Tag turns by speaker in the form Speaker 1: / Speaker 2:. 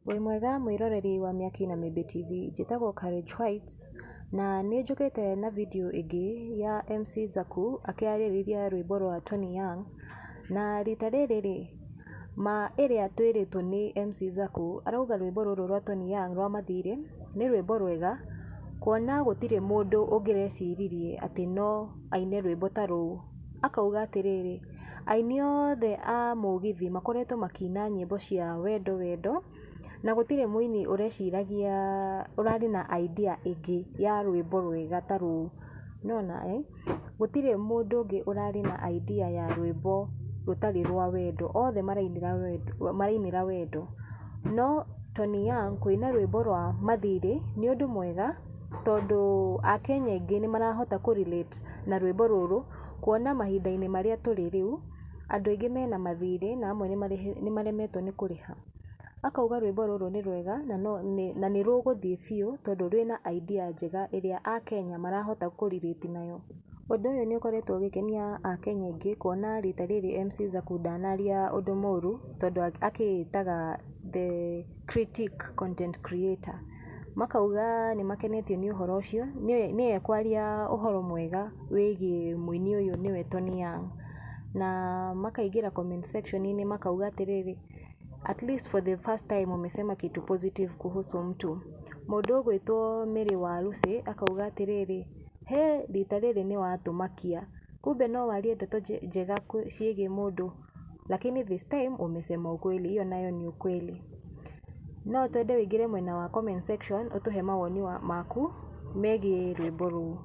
Speaker 1: Wĩ mwega mwĩroreri wa Mĩaki na Mĩmbi TV, njĩtagwo Courage Whites na nĩ njũkĩte na video ĩngĩ ya MC Zaku akĩarĩrĩria rwĩmbo rwa Tony Young. Na rita rĩrĩ rĩ, ma ĩrĩa twĩrĩtwo nĩ MC Zaku arauga rwĩmbo rũrũ rwa Tony Young rwa mathirĩ nĩ rwĩmbo rwega, kuona gũtirĩ mũndũ ũngĩreciririe atĩ no aine rwĩmbo ta rũu. Akauga atĩrĩrĩ, aini othe a mũgithi makoretwo makĩina nyĩmbo cia wendo wendo, na gũtirĩ mũini ũreciragia ũrarĩ na idea ĩngĩ ya rwĩmbo rwega ta rũu. Nĩwona eh? Gũtirĩ mũndũ ũngĩ ũrarĩ na idea ya rwĩmbo rũtarĩ rwa wendo, othe marainĩra wendo, marainĩra wendo. No Tony Young kũina rwĩmbo rwa mathirĩ nĩ ũndũ mwega, tondũ akenya aingĩ nĩ marahota kũ relate na rwĩmbo rũrũ, kuona mahinda-inĩ marĩa tũrĩ rĩu, andũ aingĩ mena mathirĩ na amwe nĩ maremetwo nĩ kũrĩha. Akauga rwĩmbo rũrũ nĩ rwega na nĩ rũgũthiĩ biũ tondũ rwĩna idea njega ĩrĩa akenya marahota kũ relate nayo. Ũndũ ũyũ nĩ ũkoretwo ũgĩkenia akenya aingĩ, kuona rita rĩrĩ MC Zaku ndanaria ũndũ mũru, tondũ akĩĩtaga the critic content creator. Makauga nĩ makenetio nĩ ũhoro ũcio, nĩwe kwaria ũhoro mwega wĩgiĩ mũini ũyũ nĩwe Tony Young. Na makaingĩra comment section-inĩ makauga atĩrĩrĩ, "At least for the first time umesema kitu positive kuhusu mtu." Mũndũ ũgwĩtwo Mary wa Lucy akauga atĩrĩrĩ, "He rita rĩrĩ nĩ watũmakia, kumbe no warie ndeto njega ciĩgiĩ mũndũ, lakini this time umesema ukweli." Hiyo nayo ni ukweli. No twende wĩingĩre mwena wa comment section ũtũhe mawoni maku megiĩ rwĩmbo rũu.